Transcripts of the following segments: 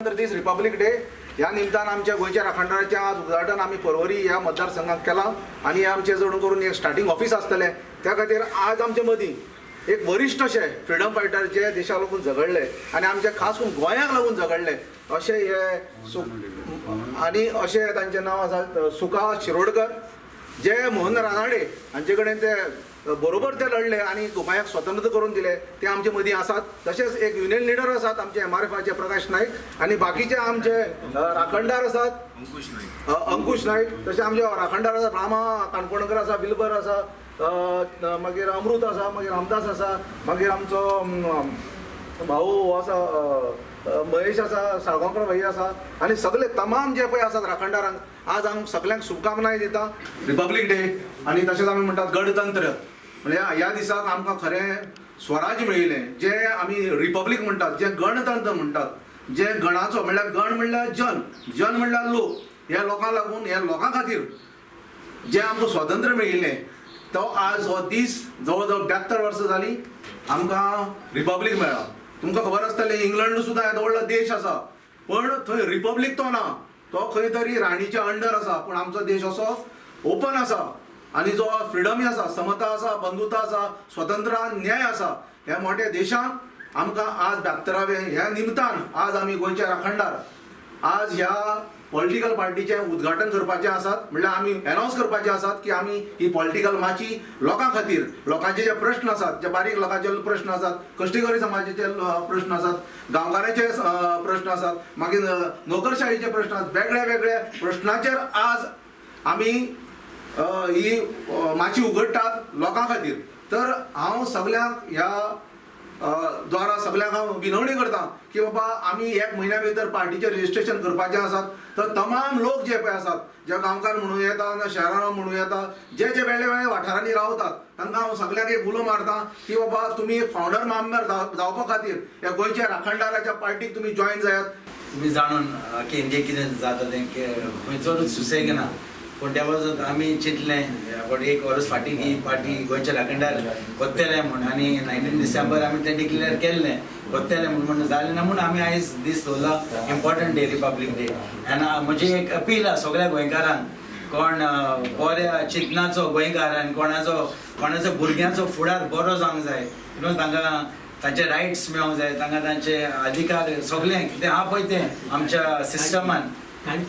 दीस republic day ह्या निमतान आमच्या गोंयच्या राखणदाराचें आज उद्घाटन आमी पर्वरी ह्या मतदारसंघात केलां आनी आमचें चड करून एक स्टार्टींग ऑफिस आसतलें. त्या खातीर आज आमचे मदीं एक वरिश्ठ अशे फ्रिडम फायटर जे देशाक लागून झगडले आनी आमच्या खास करून गोंयाक लागून झगडले अशे हे आनी अशें तांचें नांव आसा सुका शिरोडकर, जे मोहन रानाडे हांचे कडेन ते बरोबर ते लढले आनी गोंयाक स्वतंत्र करून दिले, ते आमचे मदीं आसात. तशेंच एक युनियन लिडर आसात आमचे एमआरएफाचे प्रकाश नायक आनी बाकीचे आमचे राखणदार आसात अंकुश नायक, तशें आमचे राखणदार आसा रामा काणकोणकर आसा, बिलबर आसा, मागीर अमृत आसा, मागीर रामदास आसा, मागीर आमचो भाऊ आसा महेश आसा, साळगांवकर भाई आसा आनी सगळे तमाम जे पळय आसात राखणदारांक आज आमी सगळ्यांक शुभकामनाय दिता. रिपब्लीक डे आनी तशेंच आमी म्हणटात गणतंत्र, म्हणजे ह्या दिसाक आमकां खरें स्वराज्य मेळिल्लें, जें आमी रिपब्लीक म्हणटात, जें गणतंत्र म्हणटात, जें गणाचो म्हणल्यार गण म्हणल्यार जन, जन म्हणल्यार लोक, ह्या लोकांक लागून ह्या लोकां खातीर जें आमकां स्वातंत्र्य मेळिल्लें तो आज हो दीस जवळ जवळ 72 वर्सां जालीं आमकां रिपब्लीक मेळ्ळा. तुमकां खबर आसतलें इंग्लंड सुद्दां येदो व्हडलो देश आसा पण थंय रिपब्लीक तो ना, तो खंय तरी राणीच्या अंडर आसा, पूण आमचो देश असो ओपन आसा आनी जो फ्रिडमी आसा, समता आसा, बंधुता आसा, स्वतंत्र न्याय आसा. ह्या मोठ्या देशांत आमकां आज 72व्या ह्या निमतान आज आमी गोंयचे राखणदार आज ह्या पॉलिटिकल पार्टीचें उद्घाटन करपाचें आसात, म्हणल्यार आमी एनावन्स करपाचें आसात की आमी ही पॉलिटिकल माची लोकां खातीर, लोकांचे जे प्रश्न आसात, जे बारीक लोकांचे प्रश्न आसात, कश्टकरी समाजाचे प्रश्न आसात, गांवकारांचे प्रश्न आसात, मागीर नोकरशाहीचे प्रश्न आसात, वेगळे वेगळे प्रश्नाचेर आज आमी ही माची उगडटात लोकां खातीर. तर हांव सगल्यांक ह्या द्वारा सगल्यांक हांव विनवणी करता की बाबा आमी एक म्हयन्या भितर पार्टीचें रजिस्ट्रेशन करपाचें आसात, तर तमाम लोक जे पळय आसात, जे गांवकार म्हणूं येता ना शहरां म्हणूं येता, जे जे वेगळे वेगळे वाठारांनी रावतात तांकां हांव सगल्यांक एक उलो मारता की बाबा तुमी फावंडर मेंबर जावपा खातीर ह्या गोंयच्या राखणदाराच्या पार्टीक तुमी जॉयन जायात. तुमी जाणून केंद्रीय कितें जाता तें खंयचोच सुसेग ना, पूण त्या पासून आमी चिंतलें बट एक वर्स फाटीं ही पार्टी गोंयच्या राखणदार कोत्तेले म्हूण आनी 19 डिसेंबर आमी तें डिक्लेअर केल्लें कोत्तेले म्हूण, म्हूण जालें ना म्हूण आमी आयज दीस दवरला इम्पॉर्टंट डे रिपब्लीक डे. आनी म्हजी एक अपील आसा सगळ्या गोंयकारांक, कोण बऱ्या चिंतनाचो गोंयकार आनी कोणाचो कोणाचो भुरग्यांचो फुडार बरो जावंक जाय, न्हू तांकां तांचे रायट्स मेळोंक जाय, तांकां तांचे अधिकार सगळें कितें आहा पळय तें आमच्या सिस्टमान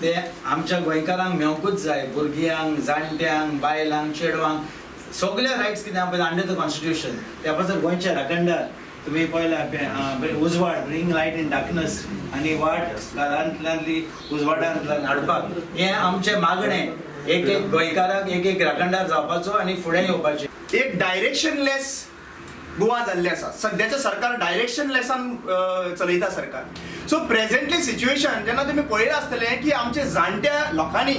ते आमच्या गोंयकारांक मेवंकूच जाय, भुरग्यांक, जाणट्यांक, बायलांक, चेडवांक सगळे रायट्स कितें आहा पळय अंडर the constitution. त्या पासून गोंयचे राखणदार तुमी पळयला उजवाड, ब्रिंग लायट इन डार्कनस आनी वाट घरांतल्यानली उजवाडांतल्यान हाडपाक हें आमचें मागणें, एक एक गोंयकाराक एक एक राखणदार जावपाचो आनी फुडें येवपाचें. एक डायरेक्शनलेस गोवा जाल्लें आसा, सद्याचें सरकार डायरेक्शनलेसान चलयता सरकार. सो प्रेझेंटली सिच्युएशन जेन्ना तुमी पळयलां आसतलें की आमचे जाणट्या लोकांनी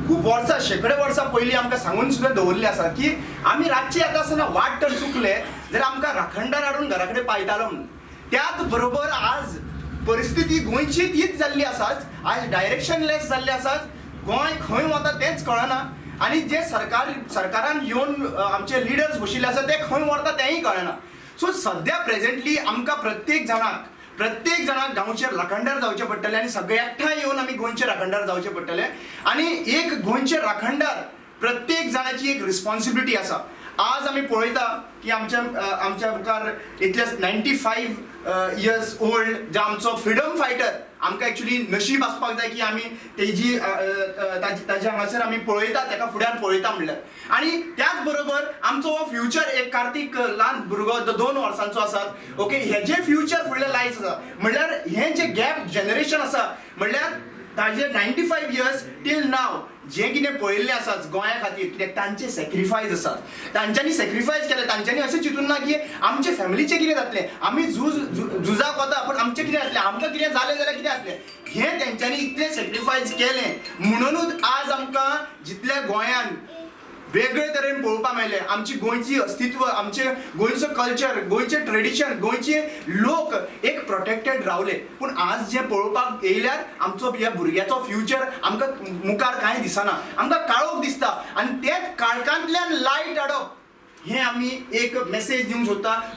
खूब वर्सां, शेंकडे वर्सां पयलीं आमकां सांगून सुद्दां दवरलें आसा की आमी रातचे येता आसतना वाट तर चुकले जाल्यार आमकां राखणदार हाडून घरा कडेन पायतालो म्हणून. त्याच बरोबर आज परिस्थिती गोंयची तीच जाल्ली आसाच, आज डायरेक्शनलेस जाल्लें आसा, गोंय खंय वता तेंच कळना आनी जे सरकारान येवन आमचे लिडर्स बशिल्ले आसा ते खंय व्हरता तेंय कळना. सो सद्या प्रेझेंटली आमकां प्रत्येक जाणाक गांवचे राखणदार जावचें पडटलें आनी सगळे एकठांय येवन आमी गोंयचे राखणदार जावचें पडटलें आनी एक गोंयचे राखणदार प्रत्येक जाणाची एक रिस्पॉन्सिबिलिटी आसा. आज आमी पळयता की आमच्या आमच्या मुखार इतले 95 इयर्स ओल्ड जे आमचो फ्रिडम फायटर, आमकां एक्चुली नशीब आसपाक जाय की आमी तेजी ताजे हांगासर आमी पळयता, ताका फुड्यान पळयता म्हणल्यार. आनी त्याच बरोबर आमचो हो फ्युचर एक कार्तीक ल्हान भुरगो 2 वर्सांचो आसा, ओके, हेजे फ्युचर फुडलें लायफ आसा म्हणल्यार हें जे गॅप जनरेशन आसा म्हणल्यार ताजे 95 इयर्स टील नाव जें कितें पळयल्लें आसा गोंया खातीर, कित्याक तांचे सॅक्रिफायस आसात, तांच्यांनी सॅक्रिफायस केलें, तांच्यांनी अशें चिंतून ना की आमचे फॅमिलीचें कितें जातलें, आमी झुजाक वता पूण आमचें कितें जातलें, आमकां कितें जालें जाल्यार कितें जातलें, हें तेंच्यांनी इतलें सॅक्रिफायस केलें म्हणुनूच आज आमकां जितल्या गोंयान वेगळे तरेन पळोवपाक मेळ्ळें, आमची गोंयची अस्तित्व, आमचे गोंयचो कल्चर, गोंयचें ट्रेडिशन, गोंयचे लोक एक प्रोटेक्टेड रावले. पूण आज जें पळोवपाक येयल्यार आमचो ह्या भुरग्याचो फ्युचर आमकां मुखार कांय दिसना, आमकां काळोख दिसता आनी तेच काळखांतल्यान लायट हाडप हें आमी एक मेसेज दिवंक सोदता.